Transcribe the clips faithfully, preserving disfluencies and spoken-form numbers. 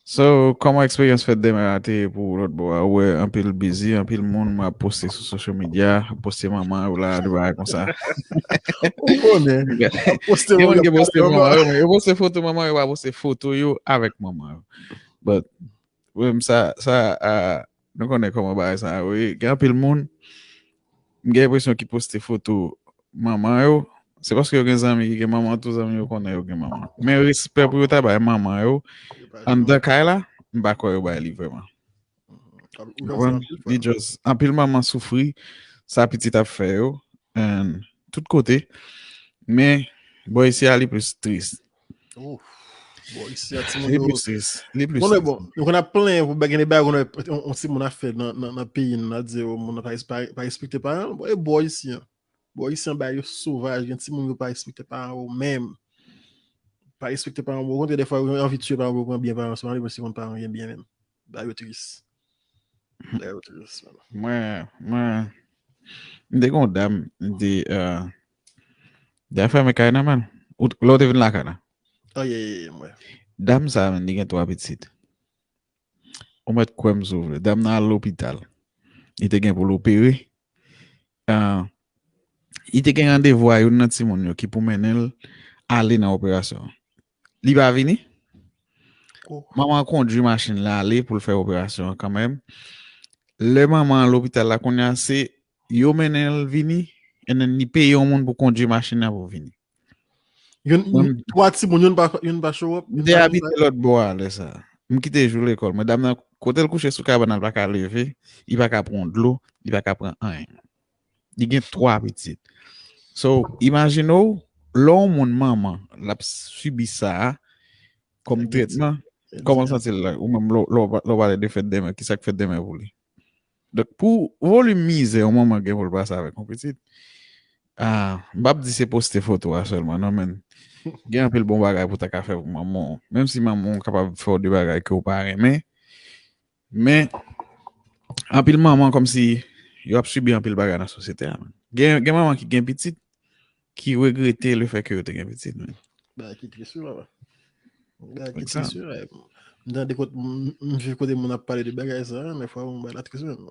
So, kòman eksperyans fèt demè a te ye pou ou lòt bò a? Ou wè anpil busy, anpil moun ap poste sou social media, ap poste manman yo la, de bagay konsa. Ou konnen. Ap poste Gen moun moun k ki ap poste pale manman manman. yo, men yo poste foto manman yo, pa poste foto yo avèk manman yo. But, wi, m sa, sa, ah, nou konnen kòman bagay sa yo ye. Gen anpil moun, m gen enpresyon ki poste foto manman yo, se paske yo gen zanmi ki gen manman, tout zanmi yo konnen yo gen manman. Men respè pou yo ta bay manman yo, anndan kay la, m pa kwè yo bay li vrèman. Konprann? Li just, anpil manman soufri, sa pitit ap fè yo, and tout kote. Men, bò isi a, li plis tris. Ouf. Bò isi a, timoun Li yo. plis tris. Li plis Konnen tris. Bon, nou konn ap plenyen pou bagay de bagay, konnen yon, yon timoun ap fè nan, nan, nan peyi n la, di yo, moun nan pa, pa, pa respekte paran l. Bon, e bò isi an. Bò isi an, bagay yo sovaj, gen timoun yo pa respekte paran yo menm. Pa respekte paran yo. Okontrè, defwa, yo anvi tiye paran yo, pran byen paran yo, se pa li, se konn paran yo gen byen menm. Bagay yo tris. Bagay yo tris, man. Mwen, mwen, m te gen yon dam, m te, euh, dam fèmen kay nan, man. Ou, lè w te vin lakay la. Oh, yeah, yeah, yeah, mwen. Dam sa, man, li gen twa pitit. Ou mèt kwè m si w vle. Dam nan al lopital. Li te gen pou l opere. Ah, li te gen randevou a youn nan timoun yo ki pou mennen l ale nan operasyon an. Li pa vini. Oh. Manman an kondwi machin la ale pou l fè operasyon an kanmenm. Lè manman an lopital la kounye a, se yo mennen l vini, and then li peye yon moun pou kondwi machin nan pou vini. Youn, Mwen, twa timoun, youn pa, youn pa show up, m youn te pa abite lòt bò a lè sa. M kite jou lekòl. Mwen, dam nan, kote l kouche sou kabann nan, li pa ka leve, li pa ka pran dlo, li pa ka pran anyen. Li gen twa pitit. So, imajine w, lè yon moun manman, l ap sibi sa a, kòm tretman, kòman w santi l la? Ou menm, lè w, lè w, lè w pale de fèt demè, ki sa k fèt demè pou li? Donk, pou volim mizè yon manman gen pou l pase avèk yon pitit, ah, m p ap di se poste foto a sèlman, non, men gen anpil bon bagay pou ta ka fè pou manman w. Menm si manman w kapab fè w de bagay ke w pa renmen, men anpil manman kòmsi yo ap sibi anpil bagay nan sosyete a, man. Gen, gen manman ki gen pitit, ki regrete le fè ke yo te gen pitit, man. Bagay ki tris, wi, papa. Bagay ki Wè sa. Tris, wi, wi. M tande kot, m m viv kote moun ap pale de bagay sa, men fwa mwen bagay la tris menm.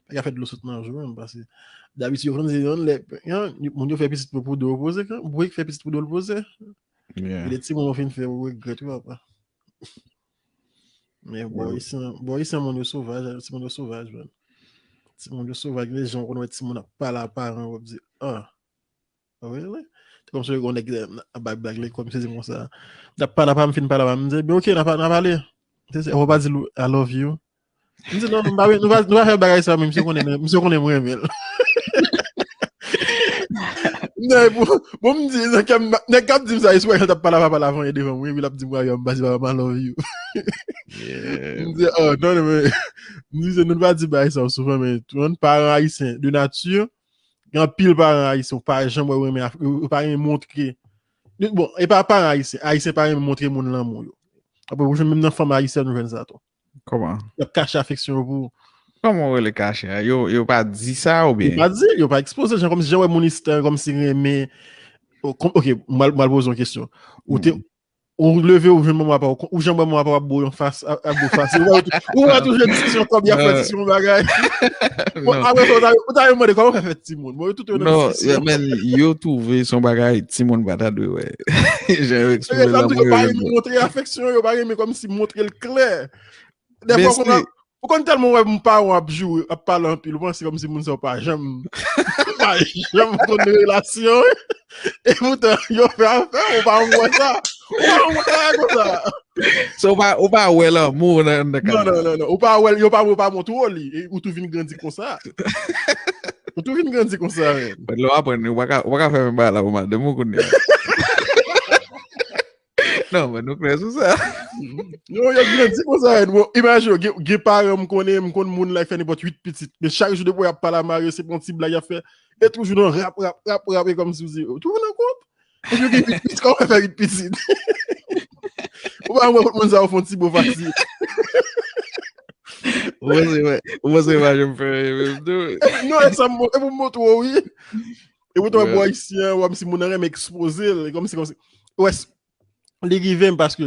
Bagay fè dlo sot nan je w menm, paske dabitid yo konn di yon lè, yon, moun yo fè pitit pou, pou de yo poze, kan, pou fè pitit pou de yo poze. Yeah. E de timoun yo fin fè ou regrèt, wi, papa. Men bò isi, bò isi, moun yo sovaj, timoun yo sovaj, man. Timoun yo sovaj, gen de jan ou konn wè timoun ap pale a paran, w ap di, ah. Really? Se kòmsi yon nèg ap bay blag lekòl, m sezi konsa. N ap pale apa, m fin pale apa, m di, "Ebyen, oke, n a pa-, n a pale." M sezi, ou pa di l, "I love you." M di, "Non, nou pa, nou pa, nou pa fè bagay sa, men misye konnen, misye konnen m renmen l." Non, bon, bon, m di, nan kè m, nèg k ap di m sa, espre l t ap pale apa, pale avan, e devan mwen, epi l ap di m, "Why, m pa di papa m, I love you." M di, "Oh, non, non, men," m di, "Se nou pa di bagay sa souvan, men, tout paran ayisyen, de nati, gen anpil paran ayisyen, ou pa janm wè yo renmen, af- yo pa renmen montre." Bon, e pa paran ayisyen, ayisyen pa renmen montre moun lanmou yo. Apre, ou jwenn menm nan fanm ayisyèn, ou jwenn sa tou. Kòman? Y ap kache afeksyon yo pou ou. Kòman w rele kache a? Yo, yo pa di sa Yo oubyen? pa di, yo pa ekspoze, jan kòmsi, jan wè moun istè, kòmsi renmen. O, kòm- ok, m al, m al poze yon kesyon. Ou te, Hmm. ou leve, ou jwenn manman apa, ou, ou janm wè manman apa ap bo yon fas, ap ap bo fas. Ou wè, ou wè toujou diskisyon kòb, y ap fè Non. ti yon bagay. Bon, Non. Apre sa, ou ta, ou ta mande kòman fè fè timoun. Bon, yo tout yo nan Non, diskisyon. Men, yo twouve se yon bagay timoun pa ta dwe wè. Jan yo eksprime Yo pa lanmou yo renmen yo. Montre afeksyon, yo pa renmen kòmsi montre l klè. Men Defwa, se- konn, ou konn tèlman wè moun paran ap joure, ap pale anpil, ou panse kòmsi moun sa yo pa janm, pa janm konn relasyon. E poutan, yo fè afè, ou pa wè sa. Ou pa wè sa konsa. So, ou pa, ou pa wè lanmou nan, nan Non, non, non, non. Ou pa wè, yo pa, yo pa montre w li. E ou tou vin grandi konsa. Ou tou vin grandi konsa, men. But lè w aprann, ou pa ka, ou pa ka fè menm bagay la pou madanm ou kounye a. Non, men nou klè sou sa. Non, yo grandi konsa, men. Bon, imajine, gen, gen paran m konnen, m konn moun la fè nenpòt uit pitit. Men chak jou depi y ap pale a mari yo, se pa yon ti blag y ap fè. E toujou nan rap, rap, rap, rap, e kòmsi w di, ou tou nan kont? Epi yo gen uit pitit, kòman fè uit pitit? Ou pa wè kot moun sa yo fè yon ti bo fasil. Ou panse, ou panse pa janm fè menm tou. Non, e sa m, e pou m montre w, wi. E pou w wè bò isi an, wè si moun nan renmen ekspoze l, e kòmsi, kòmsi. Wè, s- li rive m paske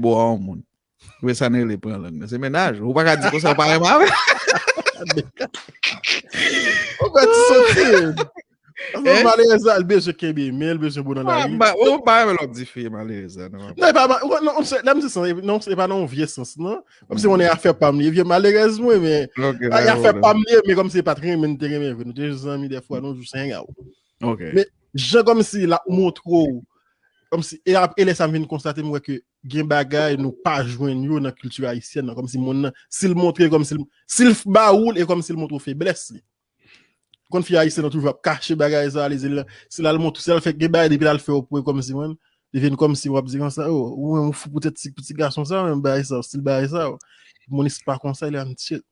bo a yon moun. Ou wè sa n rele pran lang nan. Se mennaj. Ou pa ka di konsa, ou pa renmen avè l. Ou pèdi soti. Paske malerèz la, l bezwen kenbe men, l bezwen bon nan lari. Ou pa renmen lè w ap di fi malerèz la, non. Non, e pa, non, se, lè m di sa, non, se pa nan yon vye sans, non. Kòm si mwen afè pa m li, vye malerèz mwen, men afè pa m li, men kòm si pa t renmen, n te renmen vre. Nou te jis zanmi dèfwa, nou jis hang out. Men jan kòm si la ou montre w, kòm si, e, ap- e lè sa m vin konstate, m wè ke gen bagay nou pa jwenn yo nan kilti ayisyèn nan, kòm si moun nan, si l montre, kòm si l, si l ba ou l, e kòm si l montre w feblès li. Konn fi ayisyèn nan toujou ap kache bagay sa, li di l, si l al montre, si l al fè gen bagay, depi l al fè yo pou kòm si, man, li vin kòm si w ap di konsa, oh, ou menm ou fou poutèt ti, ti gason sa, menm bagay sa, stil bagay sa. Moun pa konsa, li an shit.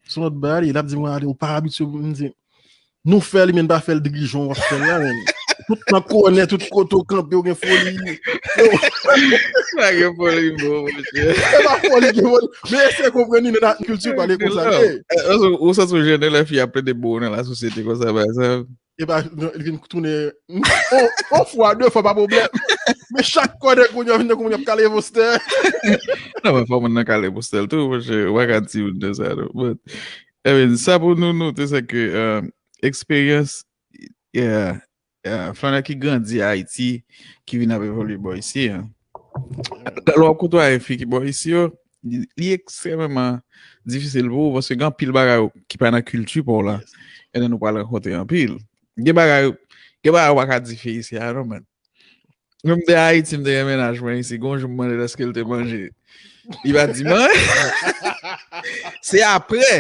Se yon lòt bagay, li ap di mwen, ale, ou pa abitye, m di, nou fè li, men n pa fè l dirijan w ap fè l la, men. Tout nan kònè, tout kote w kanpe, w gen foli. Pa gen foli, bon, monchè. E pa foli, gen foli. Men eseye konprann li, nan kilti pale konsa, li ye. Ou santi w jennen lè fi ap plede bo nan lasosyete konsa, pa egzanp? E pa, non, li vin tounen yon, yon fwa, de fwa, pa pwoblèm. Men chak kònè kounye a vin tankou moun ap kale postè. Non, men fò moun nan kale postè l tou, monchè, ou pa ka di moun de sa, non. But, I mean, sa pou nou note, se ke, euh, eksperyans, yeah, yeah, flanè ki grandi Ayiti, ki vin ap evolye bò isi, hein. Lè w ap koutwaye fi ki bò isi yo, li, li ekstrèmeman difisil pou ou, paske gen anpil bagay ki pa nan kilti pa w la. Yes. E nou pral rankontre anpil. Gen bagay, gen bagay ou pa ka di fi isi a, non, man. Mwen, m te Ayiti, m te gen mennaj mwen isi. Gon jou, m mande l èske l te manje. Li pa di mwen. Se apre.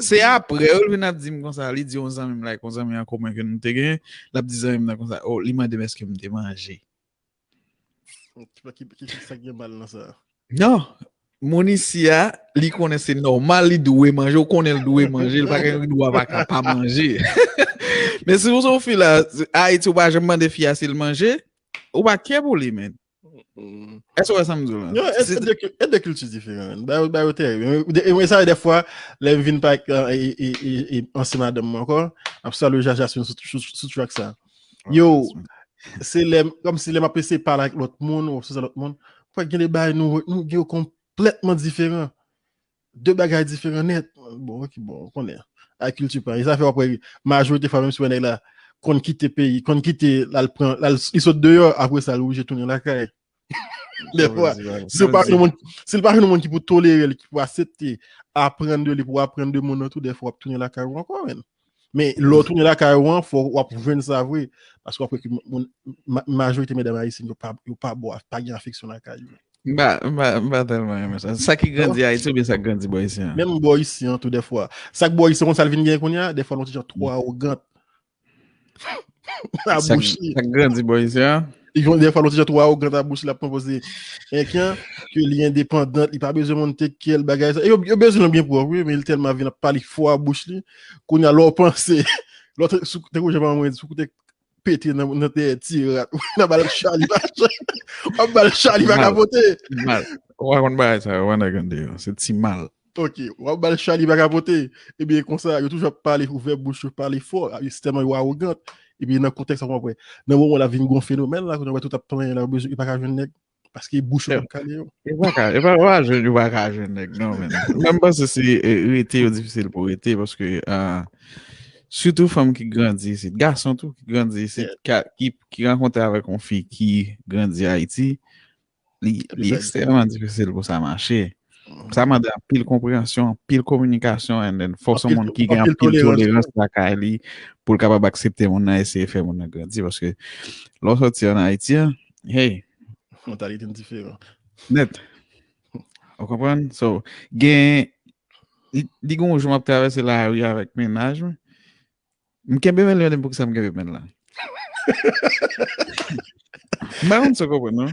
Se apre, yo vin ap di m konsa. Li di yon zanmi m, like, yon zanmi an komen ke nou te gen. L ap di zanmi m nan konsa, oh, li mande m èske m te manje. Ki, ki, ki, ki sa ki gen mal nan sa? Non. Moun isi a, li konnen se nòmal, li dwe manje, ou konnen l dwe manje, li pa gen dwa pa ka pa manje. Men si ou se yon fi la, Ayiti, ou pa janm mande fi a si l manje, ou pa kè pou li, men. Èske w wè sa m di w la? Non, e, e de, e de kilti diferan, men. Ba yo, ba yo tèrib. E, e, e sa, dèfwa, lè m vin pa, e, e, e, e, e ansyen madanm mwen ankò, ap salye Jaja sou, sou, sou, sou track sa. Yo, se lè, kòm si lè m ap eseye pale ak lòt moun, ou se lòt moun, pou gen de bagay nou, nou gen yo konplètman diferan. De bagay diferan nèt. Bon, ok, bon, ou konnen. Ak kilti pa. E sa fè w ap wè, majorite fwa, menm si w wè nèg la konn kite peyi, konn kite, l al pran, l al, li sot deyò, apre sa, l oblije tounen lakay. Dèfwa, si l pa jwenn moun, si l pa jwenn moun ki pou tolere l, ki pou aksepte aprann de li, pou aprann de moun nan tou, dèfwa w ap tounen lakay ou ankò, menn. Men lè w tounen lakay ou an, fò w ap jwenn sa vre. Paske w ap wè ke moun, ma-, majorite medam ayisyèn yo pa, yo pa bon, pa gen afeksyon lakay yo. M pa, m pa, m pa tèlman renmen sa. Sa ki grandi Ayiti oubyen sa k grandi bò isi an? Menm bò isi an tou dèfwa. Sa k bò isi an, konn sa l vin gen kounye a, dèfwa l yon ti jan twò awogan. Sa, sa k grandi bò isi an? Li gen dèfwa l yon ti jan twò awogan a bouch li, l ap konpoze enkyan, ke li endepandan, li pa bezwen moun take care l, bagay sa. E yo, yo bezwen l byen pwòp, wi, men li tèlman vin ap pale fò a bouch li. Kounye a, lè w panse, lè w te, sou, tankou jan mwen di, sou kote pete nan, nan dèyè ti rat. Ou nan ba l chali pa, w ap ba l chali pa kapote. Mal. Ou pa konn bagay sa yo, w pa nan gande yo. Se ti mal. Ok, w ap ba l chali pa kapote. Ebyen, konsa, yo toujou ap pale, ouvè bouch yo, pale fò. A, se tèlman yo awogan. Ebyen, nan kontèks sa, w ap wè. Nan moman w ap vin gon fenomèn la, kounye a w wè tout ap plenyen la, yo bezwen, yo pa ka jwenn nèg. Paske bouch yo konn kale yo. Yo pa ka, yo pa, yo pa jwenn, yo pa ka jwenn nèg, non, men. Mwen, m panse se, e, rete yo difisil pou rete, paske, a, sitou fanm ki grandi isit, gason tou ki grandi isit, ki, ki rankontre avèk yon fi ki grandi Ayiti, li, li ekstrèmman difisil pou sa mache. Sa mande anpil konpreyansyon, anpil kominikasyon, and then fò se yon moun ki gen anpil tolerans lakay li pou l kapab aksepte moun nan, eseye fè moun nan grandi, paske lè w sòti ann Ayiti an, hey, mantalite n diferan. Nèt. Ou konprann? So, gen, li, li gen yon jou m ap travèse lari avèk mennaj mwen. M kenbe men l, li mande m poukisa m kenbe men l la. M pa konn si w konprann, non.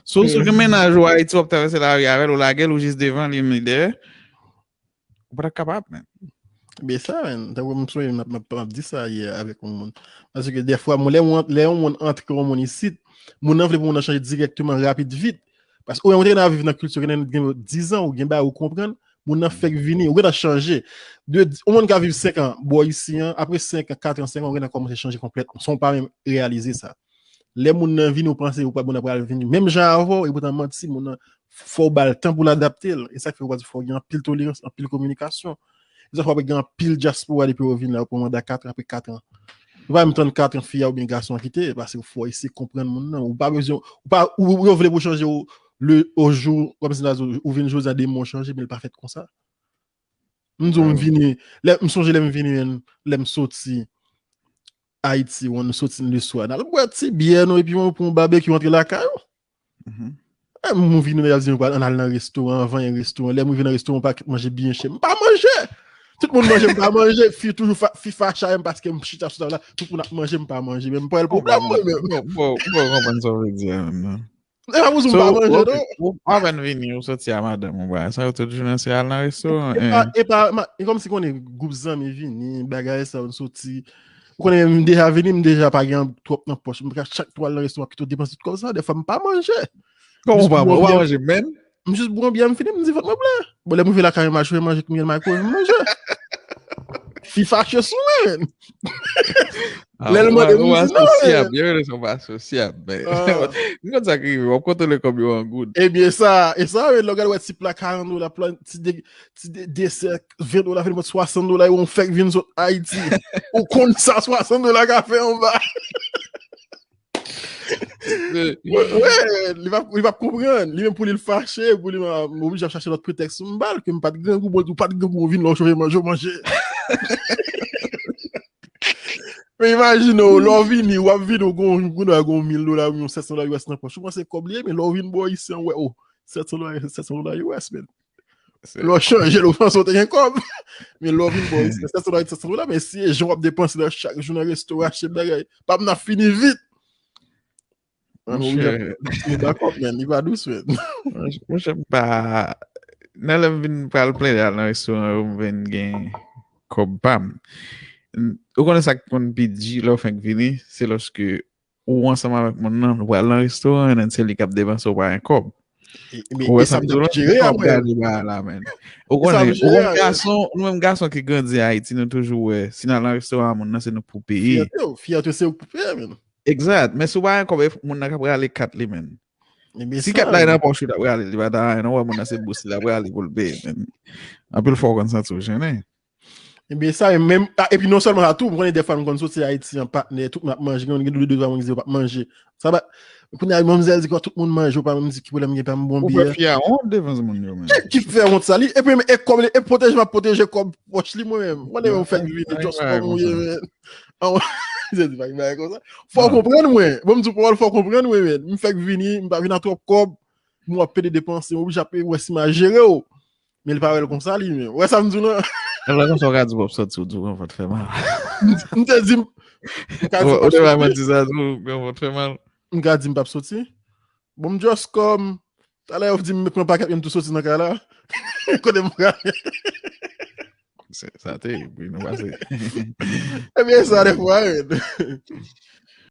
Si w si w gen mennaj ou Ayiti, w ap travèse lari avè l, ou lage l, ou jis devan li, li dèyè. Ou pa t ap kapab, men. Men sa, men, tankou m sonje, m ap di sa yè avèk yon moun. Paske dèfwa, lè yon moun antre yon moun isit, moun nan vle pou moun nan chanje dirèkteman, rapid, vit. Paske ou te gen ap viv nan kilti, gen dizan, ou gen bagay ou konprann, moun nan fèk vini, ou gentan chanje. De, yon moun ka viv senk an, bò isi an, apre senk an, kat an, senk an, ou gentan kòmanse chanje konplètman, san w pa menm reyalize sa. Lè moun nan vini, ou panse ou pa moun nan pral vini menm jan avè w, epoutan manti, moun nan fò w ba l tan pou l adapte l. E sa k fè ou pa di fò w gen anpil tolerans, anpil kominikasyon. E sa fò w gen anpil dyaspora depi w vin la, ou pran manda kat an, apre kat an. Ou pa menm tann kat an fi a oubyen gason an kite, paske fò w eseye konprann moun nan. Ou pa bezwen, ou pa, ou, ou yo vle pou chanje w le, o jou, kòmsi la, ou vin jodi a demen w chanje, men l pa fèt konsa. M di w, m vini, lè, m sonje lè m vini, men, lè m soti Ayiti, wan, nou soti le swa. N al bwè ti byè nou, epi mwen pran yon babekyou antre lakay ou. E m vini, nèg ap di nou pral ann al nan restoran, anvan yon restoran. Lè m rive nan restoran, yon pakèt manje byen chè. M pa manje! Tout moun manje, m pa manje. Fi toujou fa, fi fache avè m paske m chita sou tab la. Tout moun ap manje, m pa manje. Men m pa wè l pwoblèm mwen menm. Bon, bon, bon, konprann sa w vle di a menm, non. E pa pou di m pa manje, non. Ou apèn vini, ou soti a madanm ou, bagay sa yo tout jounen se al nan restoran. E pa, e pa, e kòmsi konnen gwoup zanmi vini, bagay sa yo soti. Ou konnen m deja vini, m deja pa gen twòp nan pòch. M ka chak twal nan restoran, kite w depanse tout kòb sa, dèfwa m pa manje. Kòman ou pa manje? Ou pa manje menm? M jis bwè yon byè, m fini, m di vant mwen plen. Bon, lè m rive lakay, m machwe manje, koumen maykwowev, m manje. Fi fache sou mwen. Lè l mande m, m di non. Yo rele sa pa sosyab, men. M konn sa k rive, w ap kontwole kòb yo an goud. Ebyen sa, e sa, men lè w gade wè ti pla karant dola, pla, ti de, ti de, desè ven dola, vin mwen swasant dola, yo fèk vin sot Ayiti. Ou konn sa swasant dola ka fè anba. Wi, li p ap, li p ap konprann. Li menm pou li l fache, pou li m oblije ap chache lòt pretèks sou m ba l, ke m pa t grangou, bon, ou pa t grangou, ou vin la, ou chanje manje, ou manje. Men imajine w, lè w vini, w ap vini, ou gon, ou gon mil dola, ou yon sèt san dola U S nan pòch. Ou panse kòb li ye, men lè w vin bò isi an, w wè, o, sèt san dola, sèt san dola U S, men. Lè w chanje, lè w panse w te gen kòb. Men lè w vin bò isi, sèt san dola, sèt san dola, men si e jan w ap depanse nan chak jou nan restoran, achte bagay, pa m nan fini vit. Monchè, li pa kòb, men, li pa dous, men. Monchè, m pa, nan lè m vin pral plede al nan restoran yo, m vin gen kòb pa m. Ou konnen sa k konn pi di lè w fenk vini, se lòske ou ansanm avèk moun nan, nou pral nan restoran, and then se li k ap depanse, ou pa gen kòb. Ou wè sa m di w lan, kòb gade bagay la, men. Ou konnen, ou konn gason, nou menm gason ki grandi Ayiti, nou toujou wè, si n al nan restoran a moun nan, se nou k pou peye. Fyète, fyète se ou k pou peye, men. Egzat, men si w pa gen kòb, e moun nan k ap rale kat li, men. Si kat la nan pòch ou, l ap rale, li pa ta anyen, non, wè moun nan se bous li, l ap rale pou l peye, men. Anpil fwa w konn santi w jennen. Ebyen sa, e menm, epi non sèlman sa tou, m konnen dèfwa m konn soti Ayiti an patnè, tout moun ap manje, gen de, de, twa moun ki di yo p ap manje. Sa pa, kounye a, manmzèl di, "Kwa, tout moun manje, ou pa menm di ki pwoblèm gen, pa m bon byè." Ou fè fi a wont devan moun yo, men. Ki, ki fè wont sa, li, epi menm, e kòb li, e pwoteje, m ap pwoteje kòb pòch li, mwen menm. Mwen menm, m fèk vini, just kòm ou ye, men. An, se di, pa gen bagay konsa. Fò w konprann mwen. Bon, m di w pawòl, fò w konprann mwen, men. M fèk vini, m pa vin ak twòp kòb, m w ap pede depanse, m oblije ap wè si m a jere w. Men li pa wè l konsa li menm. Ou wè sa m di w lan? Lè konsa w ka di w ap soti, w di w gen vant fè mal. M te di m, m ka di m p ap soti. Ou te bay manti sa tou, gen vant fè mal. M ka di m p ap soti. Bon, m just kòm, talè yo di m pran pakèt, men m tou soti nan kay la. Kote m prale? Sa terib, wi, nou pase. Ebyen, sa defwa, wi.